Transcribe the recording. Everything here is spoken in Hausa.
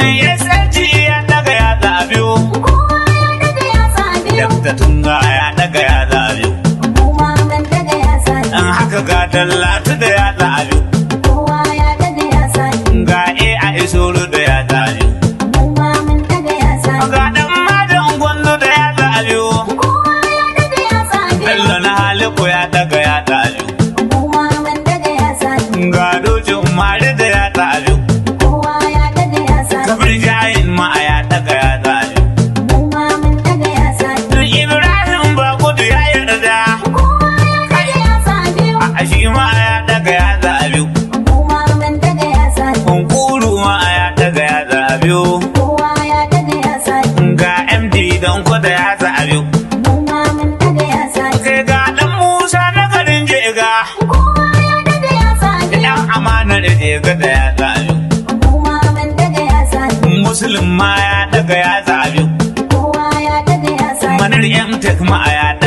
SSG ya daga yatsa biyu. Kowa ya daga yatsa biyu. Dr. Tunga ya daga yatsa biyu. Mu ma mun daga yatsa biyu. In haka ga Dallatu da yatsa biyu. Kowa ya daga yatsa biyu. Ga A Isuru da yatsa biyu. Mu ma mun daga yatsa biyu. Ga dan Majan Gwandu da yatsa biyu. Kowa ya daga yatsa biyu. Bello na Haliku ya daga yatsa biyu. Mu ma mun daga yatsa biyu. Ga Doji Umari da yatsa biyu. Kowa ya daga yatsa biyu. Kabir Jayin ma ya daga yatsa biyu. Mu ma mun daga yatsa biyu. Ibrahim Bagudu ya yarda. Kowa ya daga yatsa biyu. A shi ma ya daga yatsa biyu. Mu ma mun daga yatsa biyu. Kunkuru ma ya daga yatsa biyu. Kowa ya daga yatsa biyu. Ga MD don da yatsa biyu. Mu ma mun daga yatsa biyu. Kai, ga dan Musa na garin Jega. Kowa ya daga yatsa biyu. Dan amanar Jega da yatsa biyu. Mu ma mun daga yatsa biyu. Muslim ma ya daga yatsa biyu. Kowa ya daga yatsa biyu. Manar M Tech ma ya daga